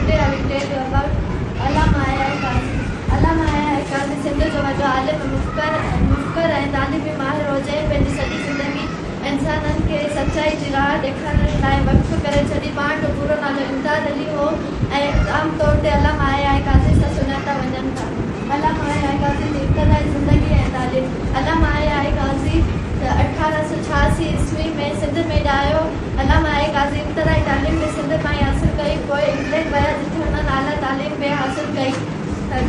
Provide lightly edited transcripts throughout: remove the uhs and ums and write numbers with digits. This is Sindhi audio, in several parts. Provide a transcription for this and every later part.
Today I will tell you about Allama I I Qazi. Allama I I Qazi Sindh جو وڏو عالم، مفڪر ۽ تعليمي ماهر هو، جنهن پنهنجي سڄي زندگي انسانن کي سچائي جي راهه ڏيکارڻ لاء وقف ڪري ڇڏي. پاڻ جو پورو نالو امداد علي هو ۽ عام طور تي علامه آء آء قاضي سان سڃاتا وڃن ٿا. علامه آء آء قاضي جي ابتدائي زندگي ۽ تعليم، علامه آء آء قاضي 1886 عيسوي ۾ سنڌ ۾ ڄايو. علامه آء آء قاضي ابتدائي تعليم به سنڌ مان ئي حاصل ڪئي. پوء انگلينڊ ويا جتي هنن اعليٰ تعليم به حاصل ڪئي.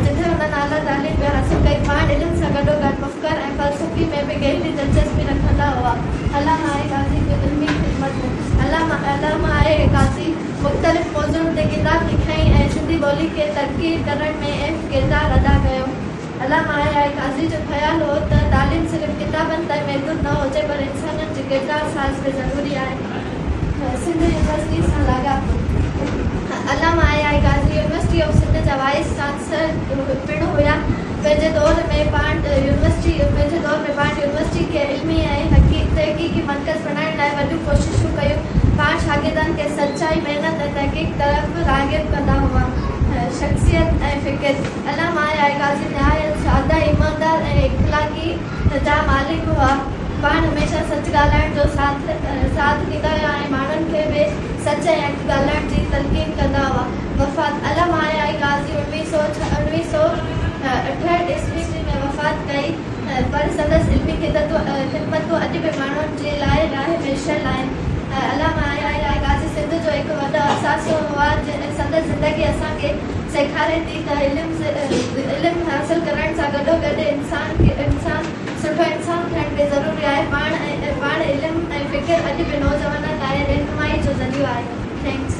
جتي هنن اعليٰ تعليم به حاصل ڪئي. پاڻ علم سان گڏوگڏ مفڪر ۽ فلسفي ۾ به گهري دلچسپي رکندا هئا. علامه آء آء قاضي جون علمي خدمتون، علامه آء آء قاضي مختلف موضوعن تي ڪتاب لکيائين ۽ سنڌي ٻولي کي ترقي ڪرڻ ۾ اهم ڪردار ادا ڪيو. علامه آء آء قاضي جو خيال هو ته تعليم صرف ڪتابن تائين محدود نه هجي پر انسانن جي ڪردار ساز به ضروري آهي. سنڌ يونيورسٽي سان لاڳاپو، علامه I I Qazi university of Sindh جا وائيس چانسلر پڻ هيا. پنهنجي دور ۾ پاڻ يونيورسٽي پنهنجي دور ۾ پاڻ يونيورسٽي کي علمي ۽ تحقيقي مرڪز بڻائڻ لاء وڏيون ڪوششون ڪيون. پاڻ شاگردن کي سچائي، محنت ۽ تحقيق طرف راغب ڪندا هئا. شخصيت ۽ فڪر، علامه آء آء قاضي نهايت ساده، ايماندار ۽ اخلاقي جا مالڪ هئا. پاڻ هميشه سچ ڳالهائڻ جو ساٿ ڏيندا هيا ۽ ماڻهن کي به سچ ۽ حق ڳالهائڻ جي تلقين ڪندا هئا. وفات، علامه آء آء قاضي 1968 عيسوي ۾ وفات ڪئي، پر سندس علمي خدمتون اڄ به ماڻهن جي لاء راهه مشعل آهن. علامه آء آء قاضي سنڌ جو هڪ وڏو اثاثو هئا. سندس زندگي اسان کي سيکاري ٿي ته علم حاصل ڪرڻ سان گڏوگڏ انسان سٺو انسان ٿيڻ به ضروري آهي. پاڻ علم ۽ فڪر اڄ به نوجوانن لاء رهنمائي جو ذريعو آهي. Thanks.